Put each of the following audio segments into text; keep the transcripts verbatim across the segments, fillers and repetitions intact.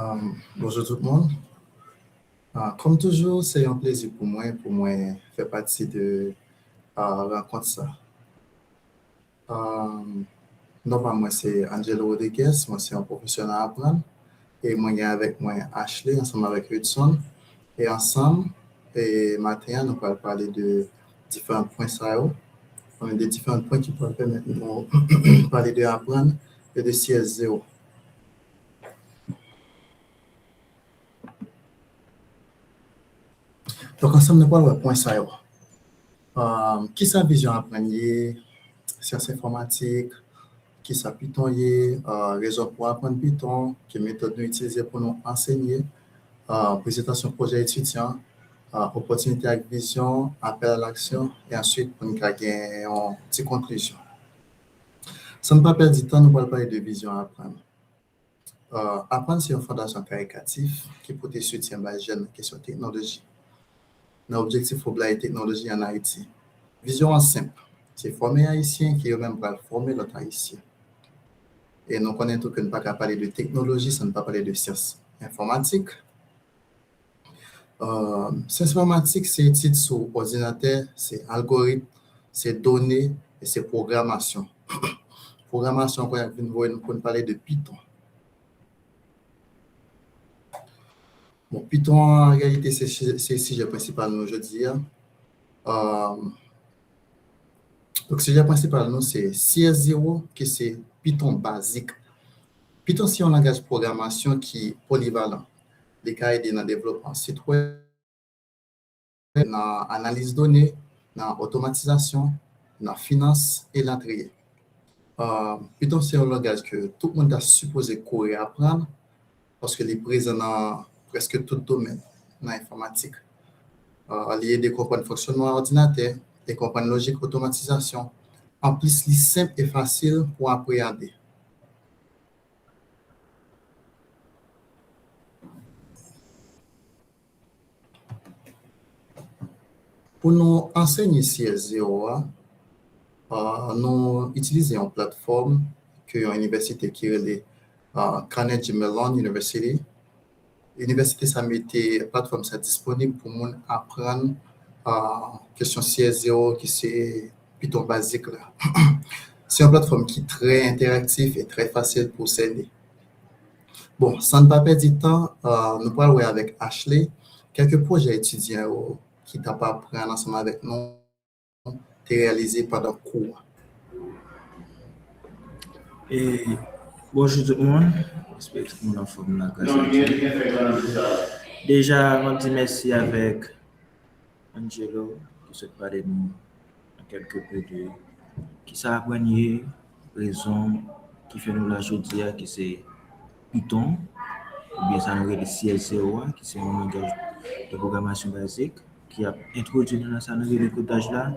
Um, bonjou tout moun. Uh, kòm toujou, se yon plezi pou mwen, pou mwen fè pati de uh, rankont sa. Um, non pa mwen se Angelo Rodriguez, mwen se yon pwofesè nan aprann. E mwen gen avèk mwen Ashley ansanm avèk Hudson. E ansanm, e maten an, nou pral pale de diferan pwen sa yo. Konnen de diferan pwen ki pral pèmèt nou pale de aprann e de C S zero. Donk, ansanm nou pral wè pwen sa yo. Um, kisa vizyon aprann ye? Syans enfòmatik, kisa Python ye, uh, rezon pou aprann Python, ki metòd nou itilize pou nou ansenye, uh, prezantasyon pwojè etidyan, uh, opòtinite ak vizyon, apèl a laksyon, e answit pou n ka gen yon ti konklizyon. San n pa pèdi tan, nou pral pale de vizyon aprann. Uh, aprann se yon fondasyon karikatif ki pote soutyen bay jèn nan kesyon teknoloji, nan objektif pou blayi teknoloji ann Ayiti. Vizyon an senp, se fòme Ayisyen ke yo menm pral fòme lòt Ayisyen. E nou konnen tou ke n pa ka pale de teknoloji san n pa pale de syans enfòmatik. Uh, syans enfòmatik se etid sou òdinatè, se algoritm, se done, e se pwogramasyon. Pwogramasyon ankò y ap vin voye nou pou n pale de Python. Bon, Python an, an reyalite, se, se sijè prensipal nou jodi a. Uh, donk, sijè prensipal nou se C S zero, ki se Python bazik. Python se yon langaj pwogramasyon ki polivalan. Li ka ede nan devlopman sit wèb, nan analiz done, nan otomatizasyon, nan finans, e latriye. Uh, Python se yon langaj ke tout moun ta sipoze kouri aprann, paske li prezan nan prèske tout domèn nan enfòmatik. Uh, li ede konprann fonksyònman òdinatè e konprann lojik otomatizasyon. Anplis, li senp e fasil pou apreyande. Pou nou ansenye C S zero a, uh, nou itilize yon platfòm ke yon inivèsite ki rele uh, Carnegie Mellon University. Inivèsite sa mete platfòm sa disponib pou moun aprann uh, kesyon C S zero ki se Python bazik la. Se yon platfòm ki trè entèraktif e trè fasil pou sène. Bon, san n pa pèdi tan, uh, nou pral wè avèk Ashley kèk pwojè etidyan yo ki t ap aprann ansanm avèk nou te reyalize pandan kou a. E, bonjou tout moun. Espere tout moun anfòm la gras a Dye. Deja, m ap di mèsi avèk Angelo ki sot pale nou an kèlke pe de kisa aprann ye, rezon ki fè nou la jodi a, ki se Python, oubyen sa nou rele C S zero a, ki se yon langaj de pwogramasyon bazik ki ap entwodui nou nan sa nou rele kodaj la.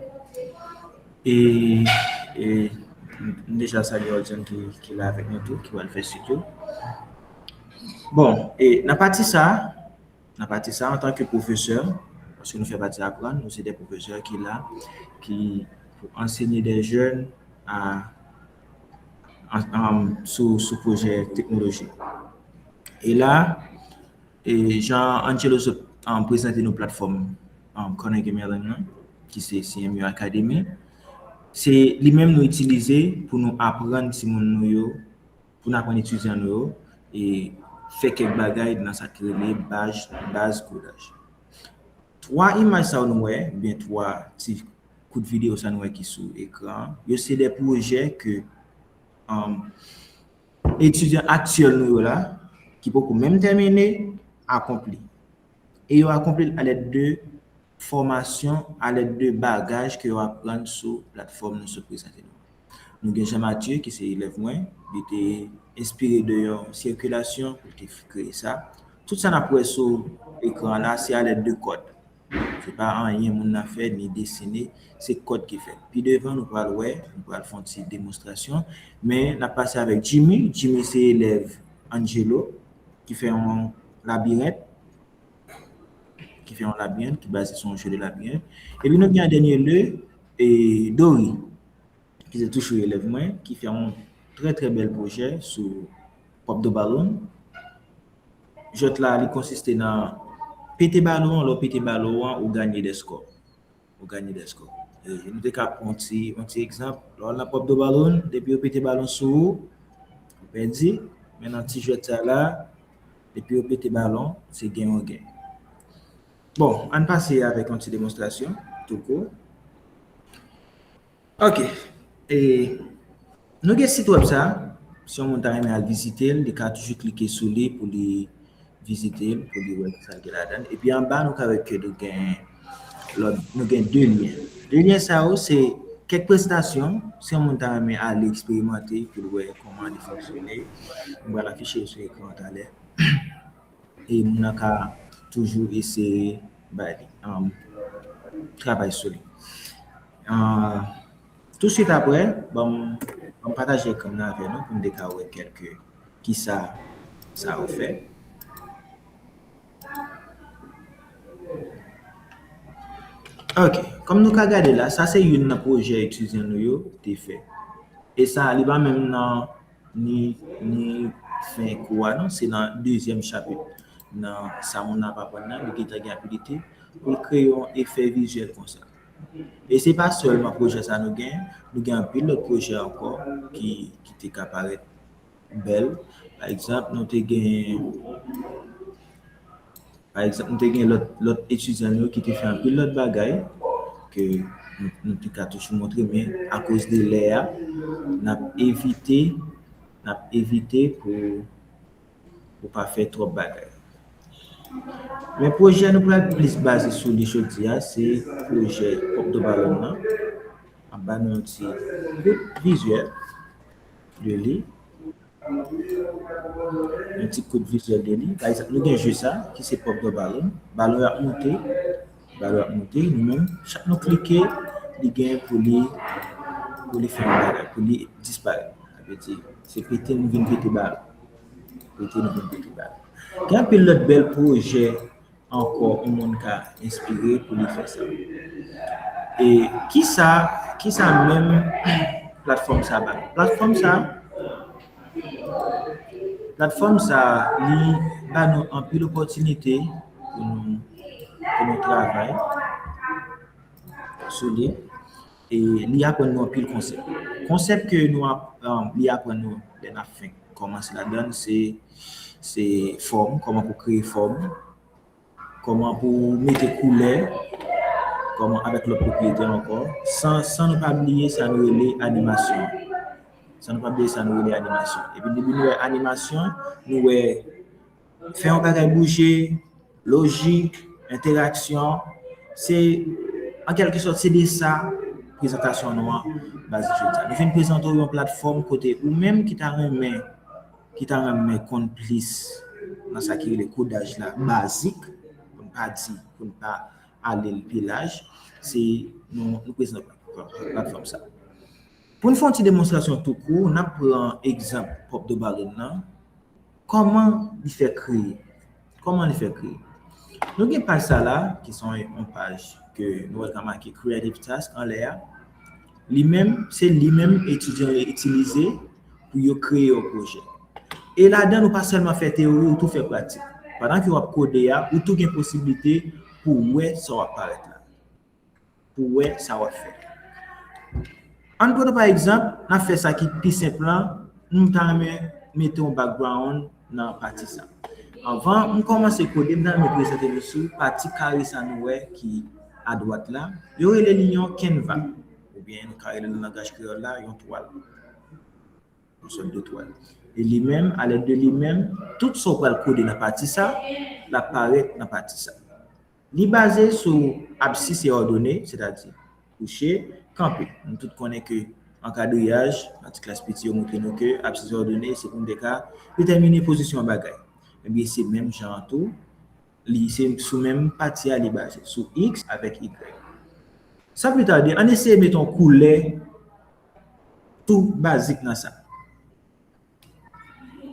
E, e m deja salye Olson ki, ki la avèk nou tou, ki pral fè swit yo. Bon, e nan pati sa, nan pati sa, antanke pwofesè, paske nou fè pati aprann, nou se de pwofesè ki la, ki pou ansenye de jèn a, an, an, sou, sou pwojè teknoloji. E la, e jan Angelo sot um, prezante nou platfòm um, Carnegie Mellon nan, ki se C M U Academy, se li menm nou itilize pou nou aprann timoun nou yo, pou n aprann etidyan nou yo e fè kèk bagay nan sa ki rele baz, baz kodaj. Twa imaj sa yo nou wè, oubyen twa ti kout videyo sa nou wè ki sou ekran an, yo se de pwojè ke um, etidyan aktyèl nou yo la, ki poko menm tèmine, akonpli. E yo akonpli l alèd de fòmasyon, alèd de bagaj ke yo aprann sou platfòm nou sot prezante nou. Nou gen Jean Mathieu ki se elèv mwen, li te enspire de yon sikilasyon pou l te kreye sa. Tout sa n ap wè sou ekran an la, se alèd de kòd. Se pa anyen moun nan fè ni desine, se kòd ki fèt. Pi devan, nou pral wè, nou pral fè yon ti demonstrasyon. Men, n ap pase avèk Jimmy. Jimmy se elèv Angelo ki fè yon labirent. Ki fè yon labirent, ki baze sou yon jeu de labirent. Epi nou gen an dènye lye, e Dory, ki se toujou elèv mwen, ki fè yon trè, trè bèl pwojè sou Pop the Balloon. jwèt la, li konsiste nan pete balon an, lè w pete balon an, ou ganye dè skò. Ou ganye dè skò. E, nou te ka pran yon ti, yon ti egzanp. Lè w al nan Pop the Balloon, depi yo pete balon sou ou, ou pèdi. Men nan ti jwèt sa la, depi yo pete balon, se gen ou gen. Bon, ann pase avèk yon ti demonstrasyon, tou kou. Ok. E, nou gen sit wèb sa. Si yon moun ta renmen al vizite l, li ka toujou klike sou li pou li vizite l, pou li wè kisa l gen ladan l. Epi anba, nou ka wè ke nou gen lòt, nou gen de lyen. De lyen sa yo, se kèk prestantasyon. Si yon moun ta renmen ale eksperimante pou l wè kòman li fonksyone, m pral afiche yo sou ekran an talè. E moun nan ka toujou eseye bay li, um, travay sou li. Uh, tousuit apre, ban m, ban m pataje ekran nan avè nou pou n te ka wè kèlke kisa sa yo fè. Ok, kòm nou ka gade la, sa se youn nan pwojè etidyan nou yo te fè. E sa, li pa menm nan ni, ni fen kou a, non, se nan dezyèm chapit. Nan sa moun nan ap aprann nan, li gentan gen abilite pou l kreye yon efè vizyèl konsa. E se pa sèlman pwojè sa nou gen, nou gen anpil lòt pwojè ankò ki, ki te ka parèt bèl. Pa egzanp, nou te gen, pa egzanp, nou te gen lòt, lòt etidyan yo ki te fè anpil lòt bagay ke nou, nou te ka toujou montre, men akoz de lè a, n ap evite, n ap evite pou, pou pa fè twòp bagay. Men pwojè nou pral plis baze sou li jodi a, se pwojè Pop the Balloon nan. M ap ba nou yon ti kout vizyèl de li. Yon ti kout vizyèl de li. Pa egzanp, nou gen je sa, ki se Pop the Balloon. Balon yo ap monte, balon yo ap monte. Nou menm, chak nou klike, li gen pou li, pou li fè yon bagay, pou li disparèt. Sa vle di, se pete nou vin pete balon. Pete nou vin pete balon. Gen anpil lòt bèl pwojè ankò yon moun ka enspire pou li fè sa. E kisa, kisa menm platfòm sa ba nou? Platfòm sa, platfòm sa, li ba nou anpil opòtinite pou nou, pou nou travay sou li. E li aprann nou anpil konsèp. Konsèp ke nou ap, um, li aprann nou lè n ap fenk kòmanse ladan l, se, se fòm, kòman pou kreye fòm, kòman pou mete koulè, kòman avèk lòt pwopriyete ankò, san, san nou pa bliye sa nou rele animasyon. San nou pa bliye sa nou rele animasyon. Epi depi nou wè animasyon, nou wè fè yon bagay bouje, lojik, entèraksyon, se, an kèlke sòt, se de sa prezantasyon nou an baze jodi a. Nou vin prezante w yon platfòm kote ou menm ki ta renmen, ki ta renmen konn plis nan sa ki rele kodaj la, bazik, pou n pa di, pou n pa ale l pi laj, se nou, nou prezante plat-, platfòm sa. Pou n fè yon ti demonstrasyon tou kou, n ap pran egzanp Pop the Balloon nan. Kòman li fè kreye? Kòman li fè kreye? Nou gen paj sa la, ki se yon paj ke nou wè ka make Creative Task anlè a. Li menm, se li menm etidyan yo itilize pou yo kreye yon pwojè. E ladan, nou pa sèlman fè teyori, ou tou fè pratik. Pandan ke w ap kode a, ou tou gen posiblite pou w wè sa w ap parèt la. Pou w wè sa w ap fè. Ann pran pa egzanp, n ap fè sa ki pi senp lan, nou ta renmen mete yon background nan pati sa. Anvan m kòmanse kode, m ta renmen prezante nou sou pati kare sa nou wè ki adwat la. Yo rele li yon canva, oubyen nou ka rele l nan langaj kreyòl la, yon twal. Yon sòt de twal. E li menm, alèd de li menm, tout sa w pral kode nan pati sa, l ap parèt nan pati sa. Li baze sou absis e òdone, sètadi kouche, kanpe. Nou tout konnen ke ankadriyaj, nan ti klas piti yo montre nou ke absis e òdone, se pou n te ka detèmine pozisyon bagay. Ebyen, se menm jan an tou, li se sou menm pati a li baze, sou X avèk Y. San pli tade, ann eseye mete yon koulè tou bazik nan sa.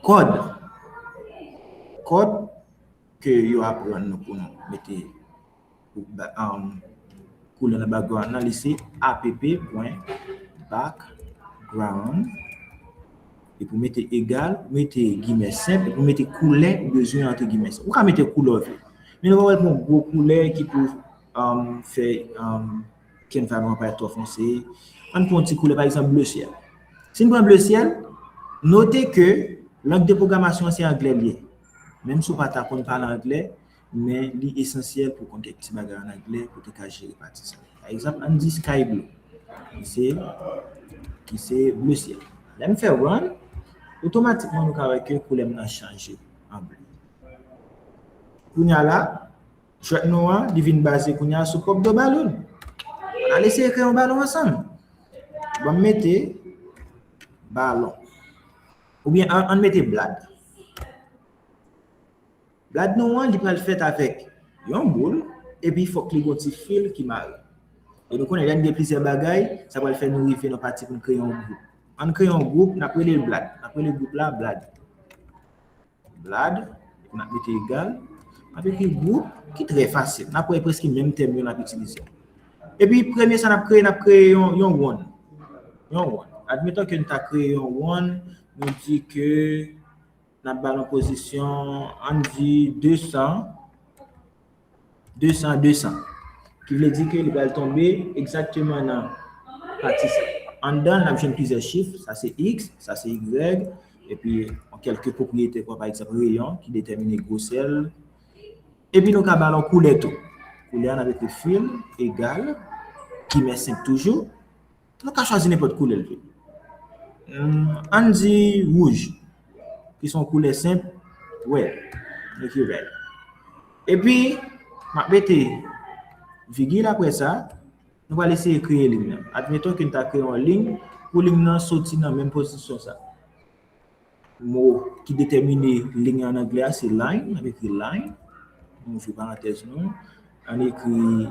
Kòd. Kòd ke yo aprann nou pou nou mete, um, koulè nan background nan, li se app pwen background. Epi w mete egal, ou mete gimè senp, epi w mete koulè ou bezwen antre gimè senp. Ou ka mete koulè w vle. Men nou pa wè pou yon gwo koulè ki pou um, fè um, Canva nou an parèt twò fonse. Ann pran yon ti koulè, pa egzanp, ble syèl. Si n pran ble syèl, note ke lang de pwogramasyon an se anglè l ye. Menm si w pa ta konn pale anglè, men li esansyèl pou w konn kèk ti bagay ann anglè pou w te ka jere pati sa. Pa egzanp, ann di sky blue, ki se, ki se ble syèl. Lè m fè run, otomatikman nou ka wè ke koulè m nan chanje an ble. Kounye a la, jwèt nou an, li vin baze kounye a sou pòp de balon. Ann al eseye kreye yon balon ansanm. Ban m mete balon. Oubyen ann, ann mete blad. Blad nou an, li pral fèt avèk yon boul, epi fòk li gon ti fil ki mare. E nou konnen lè n gen plizyè bagay, sa pral fè nou rive nan pati pou n kreye yon gwoup. Ann kreye yon gwoup, n ap rele l blad. N ap rele gwoup la blad. Blad, epi n ap mete egal. N ap ekri gwoup, ki trè fasil. N ap wè prèske menm tèm yo n ap itilize. Epi premye sa n ap kreye, n ap kreye yon, yon wonn. Yon wonn. Admeton ke n ta kreye yon wonn, nou di ke n ap ba l yon pozisyon, ann di de san, de san, de san. Ki vle di ke li pral tonbe egzakteman nan pati sa. Anndan l, n ap jwenn plizyè chif. Sa se x, sa se y, epi yon kèlke pwopriyete, kwa, pa egzanp, reyon, ki detèmine gwosè l. Epi nou ka ba l yon koulè tou. Koulè a, n ap ekri fil egal, gimè senp toujou, nou ka chwazi nenpòt koulè l vle. Hmm, ann di wouj, ki se yon koulè senp, red. N ekri red. Epi, m ap mete vigil apre sa, nou pral eseye kreye liy nan. Admeton ke n ta kreye yon liy pou liy nan soti nan menm pozisyon sa. Mo ki detèmine liy an anglè a, se line, n ap ekri line. Nou ouvri parantèz nou. Ann ekri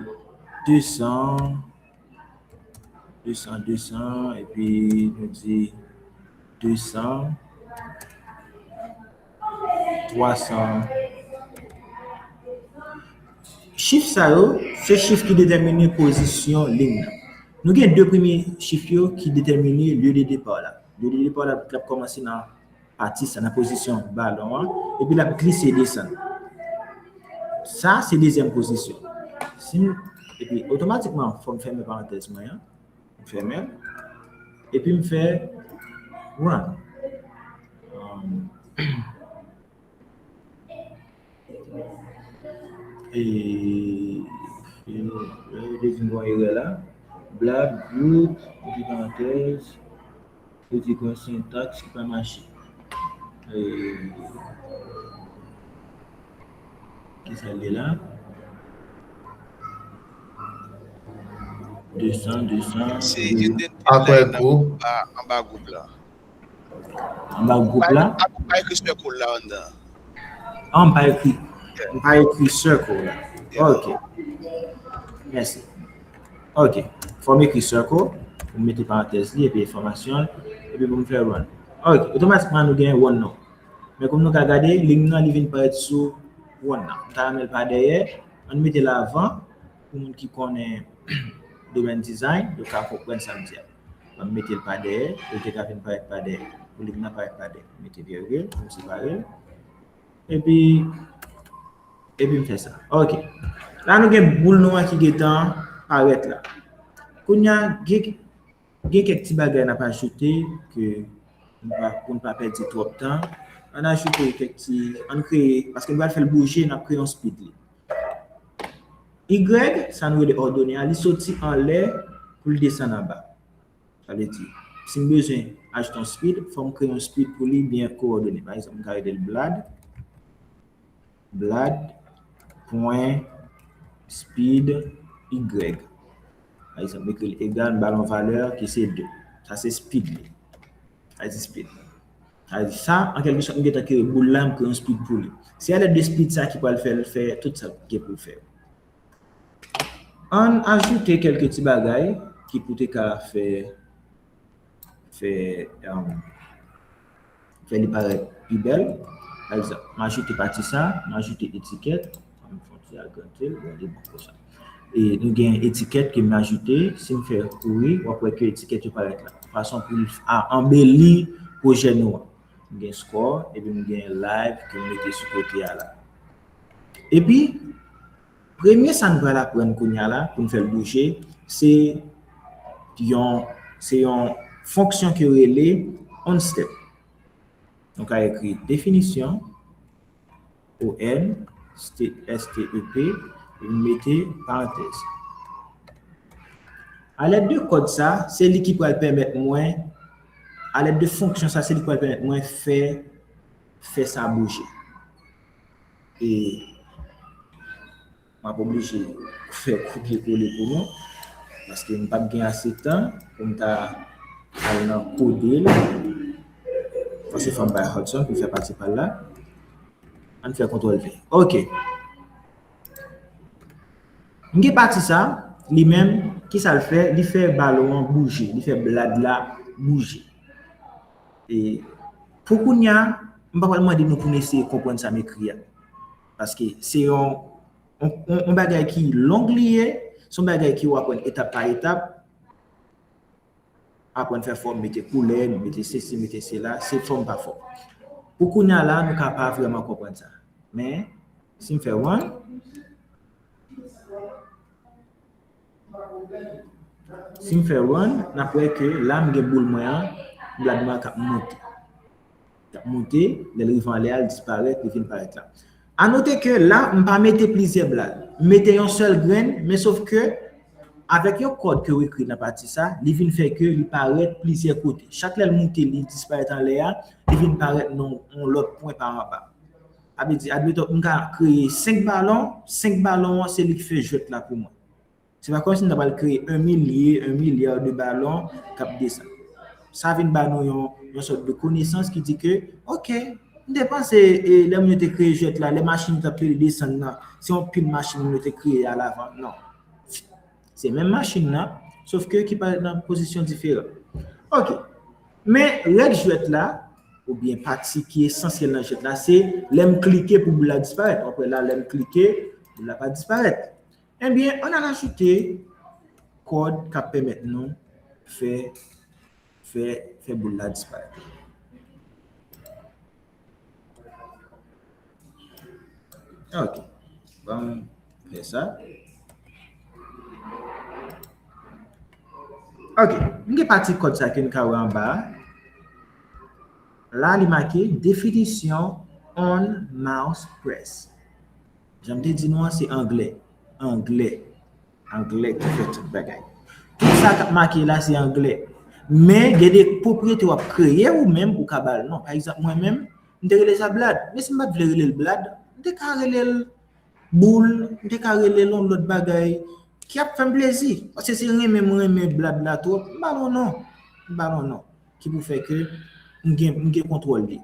de san, de san, de san, epi nou di de san, twa san. Chif sa yo, se chif ki detèmine pozisyon liy nan. Nou gen de premye chif yo ki detèmine lye de depa la. Lye de depa la, l ap kòmanse nan pati sa, nan pozisyon balon an, epi l ap glise desann. Sa, se dezyèm pozisyon. Si m, epi otomatikman, fò m fèmen parantèz mwen an. M fèmen l. Epi m fè run. Um, E, e, e, li vin gon erè la. Blad, bout, antre parantèz, li di gon sentaks ki pa mache. E, kisa l ye la? De san, de san. Se de, de, apre gwoup. Anba, anba gwoup la. Anba gwoup la. A, ou pa ekri circle la anndan. Ah, m pa ekri. M pa ekri circle la. Ok. Mèsi. Ok. Fò m ekri circle. Pou m mete parantèz li epi enfòmasyon l. Epi pou m fè run. Ok. Otomatikman nou gen run nou. Men kòm nou ka gade, liy nan li vin parèt sou run nan. M ta renmen l pa dèyè. Ann mete l avan. Pou moun ki konnen domèn design, yo ka konprann sa m di a. Ban m mete l pa dèyè, pou l te ka vin parèt pa dèyè. Pou liy nan parèt pa dèyè. Mete vègil, pou m separe l. Epi, epi m fè sa. Ok. La, nou gen boul nou an ki gentan parèt la. Kounye a, gen, gen kèk ti bagay n ap ajoute ke n pa, pou n pa pèdi twòp tan. Ann ajoute kèk ti, ann kreye, paske n pral fè l bouje, n ap kreye yon speed li. Y, sa nou rele òdone a, li soti anlè pou l desann anba. Sa vle di, si m bezwen ajoute yon speed, fò m kreye yon speed pou li byen kowòdone. Pa egzanp, m ka rele l blad, blad pwen speed y. Pa egzanp, m ekri l egal, m ba l yon valè ki se de. Sa se speed li. Sa se speed. Sa vle di sa, an kèlke sòt, m gentan kreye boul la, m kreye yon speed pou li. Se alèd de speed sa ki pral fè l fè tout sa l gen pou l fè. Ann ajoute kèlke ti bagay ki pou te ka fè, fè, um, fè li parèt pi bèl. Pa egzanp, m ajoute pati sa, m ajoute etikèt. Ann fè yon ti agrandi l, bon, li bon konsa. E nou gen etikèt ke m ajoute. Si m fè kouri, w ap wè ke etikèt yo parèt la. Fason pou l a, anbeli pwojè nou an. M gen score, epi m gen live ke m mete sou kote a la. Epi, premye sa n pral aprann kounye a la, pou n fè l bouje, se yon, se yon fonksyon ke yo rele onStep. Nou ka ekri definisyon, O N, S T E P, epi m mete parantèz. Alèd de kòd sa, se li ki pral pèmèt mwen, alèd de fonksyon sa, se li ki pral pèmèt mwen fè, fè sa bouje. E m ap oblije fè kopye kole pou nou, paske m p ap gen ase tan pou m ta al nan kode l. Paske fò m bay Hudson pou l fè pati pa l la. Ann fè kontwòl V. Ok. M gen pati sa, li menm, ki sa l fè? Li fè balon an bouje, li fè blad la bouje. E pou kounye a, m pa pral mande nou pou n eseye konprann sa m ekri a. Paske se yon, yon, yon, yon bagay ki long li ye, se yon bagay ki w aprann etap pa etap. Aprann fè fòm, mete koulè, mete sesi, mete sela, se fòm pa fòm. Pou kounye a la, nou ka pa vrèman konprann sa. Men, si m fè run, si m fè run, n ap wè ke la m gen boul mwen an, blad mwen an k ap monte. K ap monte, lè l rive anlè a, l disparèt, li vin parèt la. A note ke la, m pa mete plizyè blad. M mete yon sèl grenn, men sof ke, avèk yon kòd ke w ekri nan pati sa, li vin fè ke li parèt plizyè kote. Chak lè l monte, li disparèt anlè a, li vin parèt nan yon lòt pwen pa anba. Sa vle di, admeton, m ka kreye senk balon, senk balon an, se li ki fè jwèt la pou mwen. Se pa kòmsi m ta pral kreye un millier, un milliard de balon k ap desann. Sa vin ba nou yon, yon sòt de konesans ki di ke, ok, m te panse, e, lè moun yo te kreye jwèt la, lè machin yo t ap rele desann nan, se yon pil machin moun yo te kreye alavan. Non. Se menm machin nan, sof ke ki parèt nan pozisyon diferan. Ok. Men règ jwèt la, oubyen pati ki esansyèl nan jwèt la, se lè m klike pou boul la disparèt. W ap wè la, lè m klike, boul la pa disparèt. Ebyen, ann al ajoute kòd k ap pèmèt nou fè, fè, fè boul la disparèt. Ok. Ban m fè sa. Ok. M gen pati kòd sa ke n ka wè anba a. La, li make definisyon on mouse press. Jan m te di nou an, se anglè. Anglè. Anglè ki fè tout bagay. Tout sa k ap make la, se anglè. Men, gen de pwopriyete w ap kreye ou menm, ou ka ba l non. Pa egzanp, mwen menm, m te rele sa blad. Men si m pa t vle rele l blad, m te ka rele l boul, m te ka rele l yon lòt bagay ki ap fè m plezi. Paske se renmen m renmen blad la twòp, m ba l yon non. M ba l yon non. Ki pou fè ke m gen, m gen kontwòl li.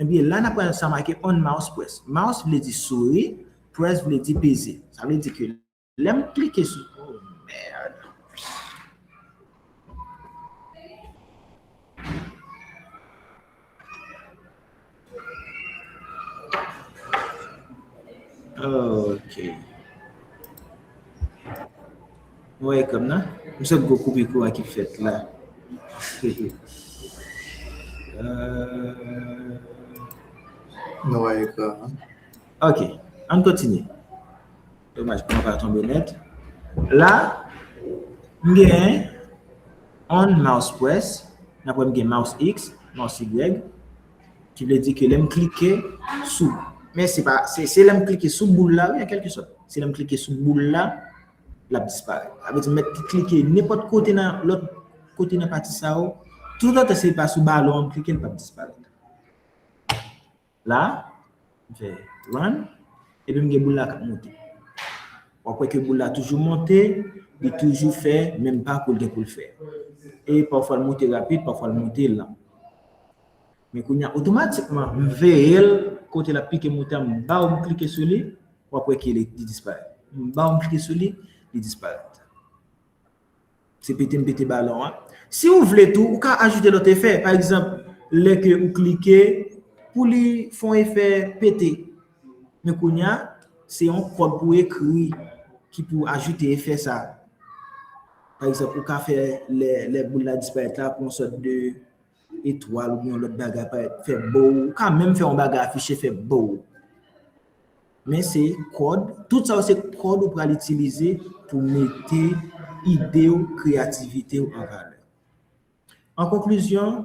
Ebyen, la n ap wè sa make on mouse press. Mouse vle di souri, press vle di peze. Sa vle di ke lè m klike sou, oh, merde. Ok. Ou wè ekran nan? M sot gwo koupe kouran ki fèt la. Euh, Nou wè ekran an. Ok, ann kontinye. Domaj, kouran pa tonbe nèt. La, m gen on mouse press, n ap wè m gen mouse X, mouse Y, ki vle di ke lè m klike sou, men se pa, se, se lè m klike sou boul la, wi, an kèlke sòt. Se lè m klike sou boul la, l ap disparèt. Sa vle di, m mèt klike nenpòt kote nan lòt kote nan pati sa yo. Toutotan se pa sou balon an m klike, l p ap disparèt. La, m fè run, epi m gen boul la k ap monte. W ap wè ke boul la toujou monte, li toujou fè menm pakou l gen pou l fè. E pafwa l monte rapid, pafwa l monte lan. Men kounye a, otomatikman, m veye l, kote l ap pike monte a, m ba w, m klike sou li, w ap wè ke li, li disparèt. M ba w, m klike sou li, li disparèt. Se pete m pete balon an. Si w vle tou, ou ka ajoute lòt efè. Pa egzanp, lè ke ou klike pou li fè yon efè pete. Men kounye a, se yon kòd pou ekri ki pou ajoute efè sa. Pa egzanp, ou ka fè lè, lè boul la disparèt la pou yon sòt de etwal oubyen yon lòt bagay parèt fè bow, ou ka menm fè yon bagay afiche fè bow. Men se kòd, tout sa yo se kòd ou pral itilize pou mete ide w, kreyativite w an valè. An konklizyon,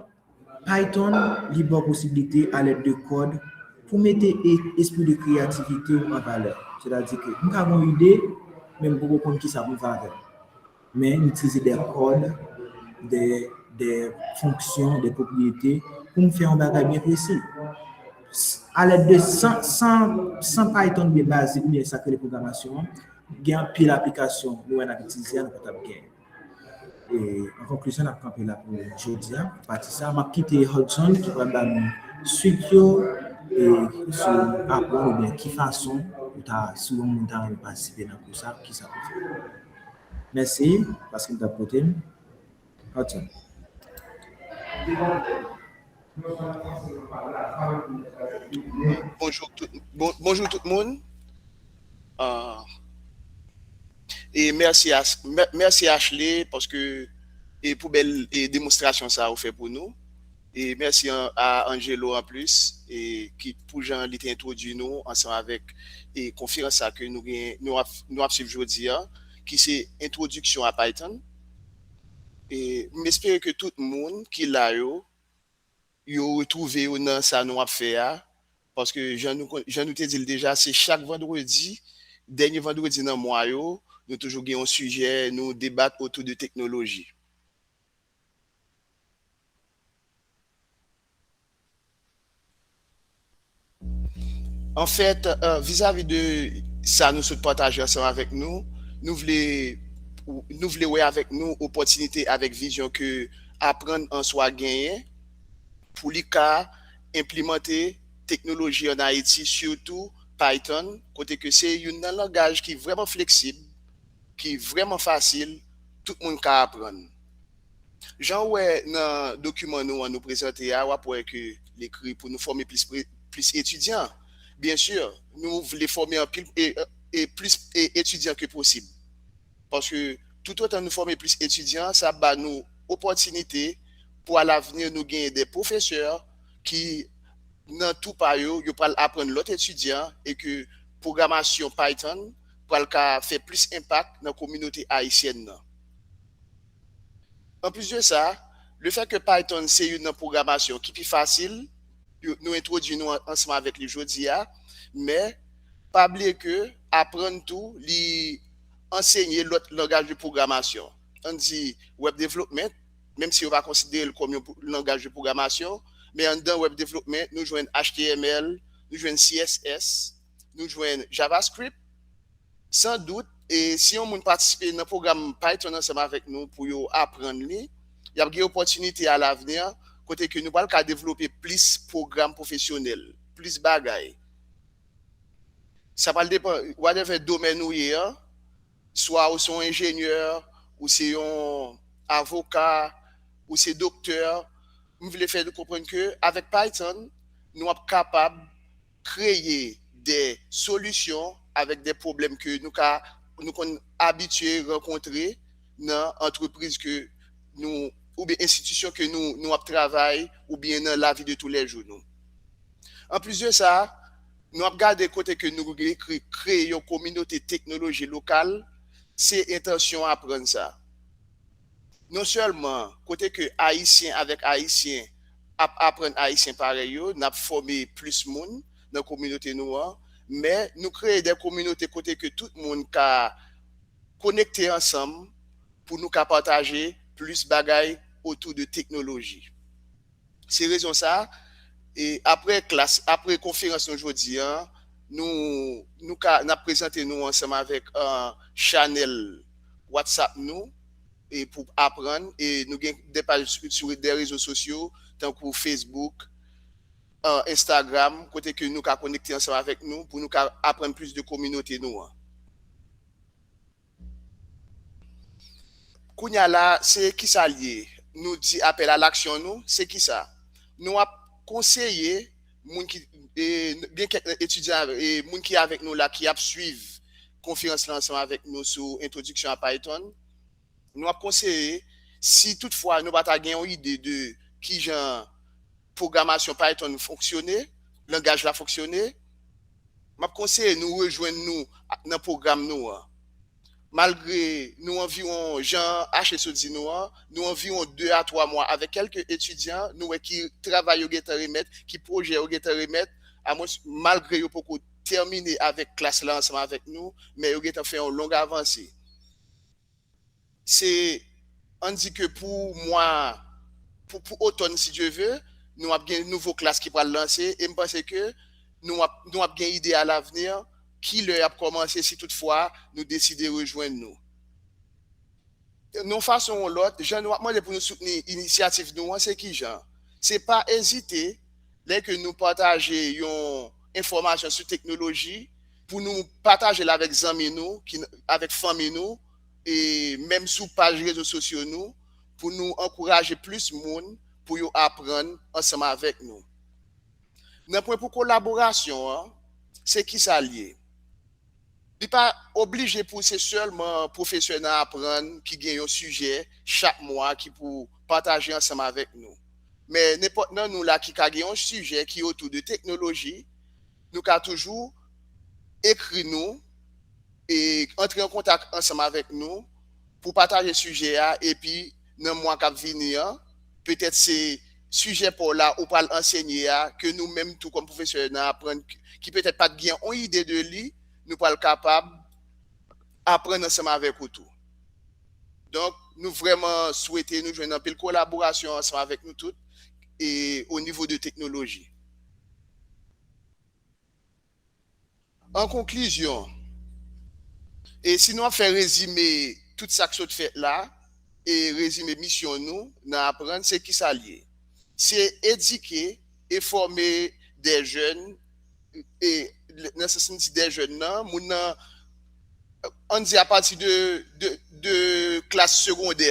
Python li ba w posiblite alèd de kòd pou mete e- espri de kreyativite w an valè. Sètadi ke m ka gen yon ide, men m poko konn kisa pou m fè avè l. Men m itilize de kòd, de, de fonksyon, de pwopriyete pou m fè yon bagay byen presi. Alèd de san, san, san Python byen baze oubyen sa k rele pwogramasyon an, gen anpil aplikasyon nou wè n ap itilize a nou pa t ap gen. E, an konklizyon, n ap kanpe la pou jodi a, pou pati sa. M ap kite Hudson ki pral ba nou swit yo e sou aprann oubyen ki fason ou ta, si yon moun ta renmen patisipe nan kou sa, ki sa pou fè. Mèsi, paske m t ap koute m. Hudson. Bonjou tout, bon, bonjou tout moun. Ah, e mèsi a, mè- mèsi Ashley paske e pou bèl e demonstrasyon sa ou fè pou nou. E mèsi an- a Angelo anplis e ki pou jan li te entwodui nou ansanm avèk e konferans sa ke nou gen nou ap nou ap swiv jodi a ki se entwodiksyon a Python. E m espere ke tout moun ki la yo yo retwouve yo nan sa nou ap fè a. Paske jan nou, jan nou te di l deja, se chak vandredi, dènye vandredi nan mwa yo, nou toujou gen yon sijè, nou debat otou de teknoloji. Anfèt, vizavi de sa nou sot pataje ansanm avèk nou, nou vle nou vle wè avèk nou opòtinite avèk vizyon ke Aprann an Swa genyen pou li ka enplimante teknoloji ann Ayiti, sitou Python, kote ke se youn nan langaj ki vrèman fleksib, ki vrèman fasil, tout moun ka aprann. Jan w wè nan dokiman nou an nou prezante a, w ap wè ke l ekri pou nou fòme plis plis etidyan. Byensi, nou vle fòme anpil e, e plis e etidyan ke posib. Paske toutotan nou fòme plis etidyan, sa ap ba nou opòtinite pou alavni nou genyen de pwofesè ki nan tou pa yo, yo pral aprann lòt etidyan e ke pwogramasyon Python pral ka fè plis enpak nan kominote ayisyèn nan. Anplis de sa, lefèt ke Python se youn nan pwogramasyon ki pi fasil, nou entwodui nou ansanm avèk li jodi a, men pa bliye ke aprann tou li ansenye lòt langaj de pwogramasyon. Ann di web development, menm si yo pa konsidere l kòm yon langaj de pwogramasyon, men anndan web development, nou jwenn H T M L, nou jwenn C S S, nou jwenn JavaScript. San dout, e si yon moun patisipe nan pwogram Python ansanm avèk nou pou yo aprann li, y ap gen opòtinite alavni kote ke nou pral ka devlope plis pwogram pwofesyonèl, plis bagay. Sa pral depann, whatever domèn ou ye a, swa ou se yon enjenyè, ou se yon avoka, ou se doktè, m vle fè nou konprann ke avèk Python, nou ap kapab kreye de solisyon avèk de pwoblèm ke nou ka nou konn abitye rankontre nan antrepriz ke nou oubyen enstitisyon ke nou nou ap travay oubyen nan lavi de toulèjou nou. Anplis de sa, nou ap gade kote ke nou vle kre- kreye yon kominote teknoloji lokal, se entansyon aprann sa. Non sèlman kote ke Ayisyen avèk Ayisyen ap aprann Ayisyen parèy yo, n ap fòme plis moun nan kominote nou an, men nou kreye de kominote kote ke tout moun ka konekte ansanm pou nou ka pataje plis bagay otou de teknoloji. Se rezon sa, e apre klas, apre konferans nou jodi a, nou nou ka n ap prezante nou ansanm avèk chanèl WhatsApp nou e pou aprann e nou gen de paj sou de rezo sosyo tankou Facebook, Instagram kote ke nou ka konekte ansanm avèk nou pou nou ka aprann plis de kominote nou an. Kounye a la, se kisa l ye? Nou di apèl a laksyon nou, se kisa? Nou ap konseye moun ki e, gen kèk etidyan e, moun ki avèk nou la ki ap swiv konferans la ansanm avèk nou sou entwodiksyon a Python. Nou ap konseye, si toutfwa nou pa ta gen yon ide de kijan pwogramasyon Python fonksyone, langaj la fonksyone, m ap konseye nou rejwenn nou a- nan pwogram nou an. Malgre nou anviwon, jan Ache sot di nou an, nou anviwon de a twa mwa avèk kèlke etidyan, nou wè ki travay yo gentan remèt, ki pwojè yo gentan remèt, amwen malgre yo poko tèmine avèk klas la ansanm avèk nou, men yo gentan fè yon long avanse. Se, ann di ke pou mwa, pou, pou otòn, si Dye ve, nou ap gen nouvo klas ki pral lanse, e m panse ke nou ap, nou ap gen ide a lavni, ki lè y ap kòmanse, si toutfwa nou deside rejwenn nou. Yon fason ou lòt, jan nou ap mande pou nou soutni inisyativ nou an, se kijan? Se pa ezite, lè ke nou pataje yon enfòmasyon sou teknoloji, pou nou pataje l avèk zanmi nou, ki, avèk fanmi nou, e menm sou paj rezo sosyo nou, pou nou ankouraje plis moun pou yo aprann ansanm avèk nou. Nan pwen pou kolaborasyon an, se kisa l ye? Li pa oblije pou se sèlman pwofesè nan aprann ki gen yon sijè chak mwa ki pou pataje ansanm avèk nou. Men nenpòt nan nou la ki ka gen yon sijè ki otou de teknoloji, nou ka toujou ekri nou e antre an kontak ansanm avèk nou pou pataje sijè a, epi nan mwa k ap vini an, petèt se sijè pa w la ou pral ansenye a, ke nou menm tou kòm pwofesè nan aprann, ki petèt pa t gen yon ide de li, nou pral kapab aprann ansanm avèk ou tou. Donk, nou vrèman swete nou jwenn anpil kolaborasyon ansanm avèk nou tout e o nivo de teknoloji. An konklizyon, e si nou ap fè rezime tout sa k sot fèt la, e rezime misyon nou nan aprann, se kisa l ye? Se edike e fòme de jèn, e nan sans m di de jèn nan, moun nan, ann di apati de, de, de klas segondè,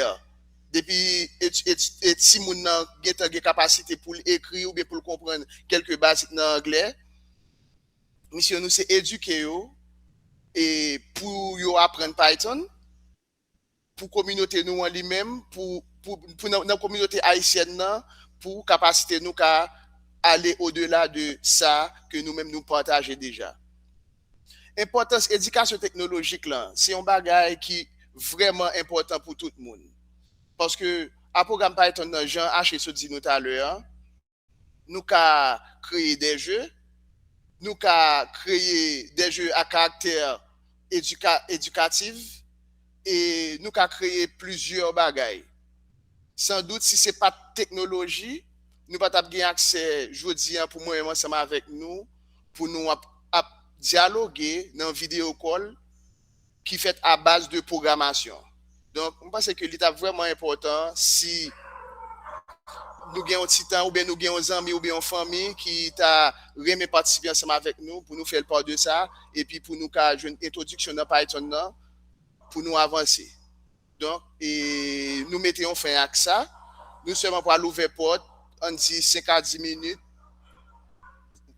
depi et, et, et timoun nan gentan gen kapasite pou l ekri oubyen pou l konprann kèlke bazik nan anglè, misyon nou se edike yo e pou yo aprann Python, pou kominote nou an li menm, pou, pou, pou nan, nan kominote ayisyèn nan, pou kapasite nou ka ale odela de sa ke nou menm nou pataje deja. Enpòtans edikasyon teknolojik lan, se yon bagay ki vrèman enpòtan pou tout moun. Paske a pwogram Python nan, jan Ache sot di nou talè a, nou ka kreye de je, nou ka kreye de je a karaktè edika, edikatif, e nou ka kreye plizyè bagay. Sandout, si se pa t teknoloji, nou pa t ap gen aksè jodi a pou mwen menm ansanm avèk nou, pou nou ap, ap dyaloge nan videyo call ki fèt a baz de pwogramasyon. Donk, m panse ke li t ap vrèman enpòtan si nou gen yon ti tan oubyen nou gen yon zanmi oubyen yon fanmi ki ta renmen patisipe ansanm avèk nou pou nou fè l pa de sa, epi pou nou ka jwenn entwodiksyon nan Python nan, pou nou avanse. Donk, e, nou mete yon fen ak sa. Nou sèlman pral ouvè pòt, ann di senk a dis minit,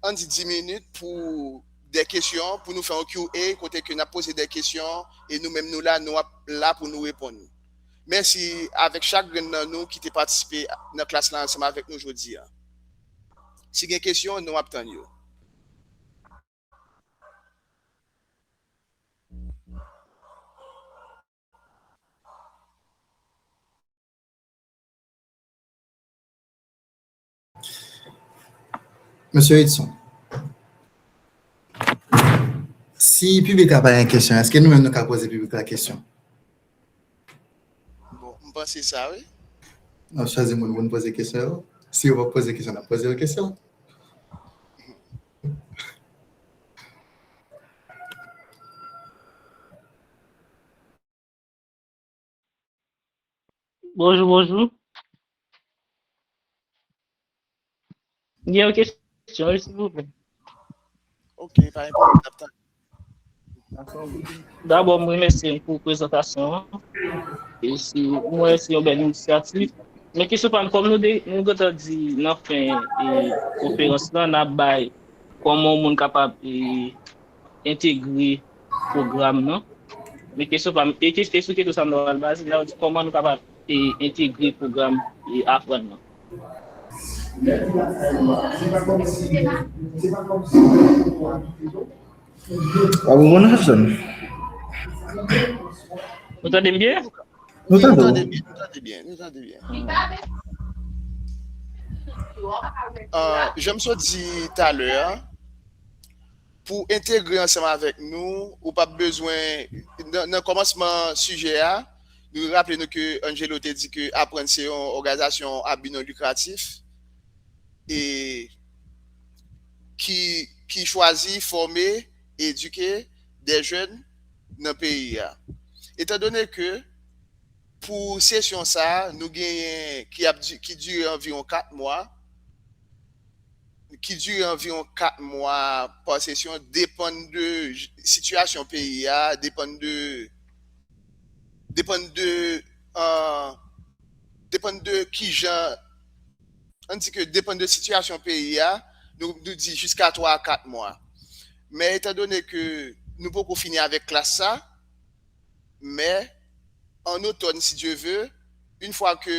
ann di dis minit pou de kesyon, pou nou fè yon Q A, kote ke n ap poze de kesyon, e nou menm nou la, nou ap la pou nou reponn. Mèsi avèk chak grenn nan nou ki te patisipe nan klas la ansanm avèk nou jodi a. Si gen kesyon, nou ap tann yo. Mesye Edson, si piblik la pa gen kesyon, èske nou menm nou ka poze piblik la kesyon? Bon, m panse sa, wi. N ap chwazi moun pou n poze kesyon yo. Si yo p ap poze kesyon, n ap poze yo kesyon. Bonjou, bonjou. Gen yon kesyon, wi, silvouplè. Ok, pa gen pwoblèm, n ap tande. Dabò, m remèsye n pou prezantasyon an. E si, m wè se yon bèl inisyativ. Men kesyon pa m, kòm nou de, nou gentan di nan fen e, konferans lan, n ap bay kòman yon moun kapab e, entegre pwogram nan. Men kesyon pa m, e, kes- e sou kesyon sa m ta pral baze, n ap di kòman nou kapab e, entegre pwogram e, aprann nan. W ap konprann, Jefferson? Nou tande m byen? Nou Wi, nou tande tande w. Byen, nou tande byen, nou tande byen. Euh, jan m sot di talè a, pou entegre ansanm avèk nou, ou p ap bezwen, nan, nan kòmansman sijè a, nou raple nou ke Angelo te di ke Aprann se yon òganizasyon a bi non likratif e ki, ki chwazi fòme, edike de jèn nan peyi a. Etandone ke pou sesyon sa a, nou genyen ki ap di- ki dire anviwon kat mwa, ki dire anviwon kat mwa pa sesyon, depann de j- sitiyasyon peyi a, depann de depann de euh, depann de kijan ann di ke depann de sitiyasyon peyi a, nou, nou di jiska twa a kat mwa. Men etandone ke nou poko fini avèk klas sa, men an otòn, si Dye ve, yon fwa ke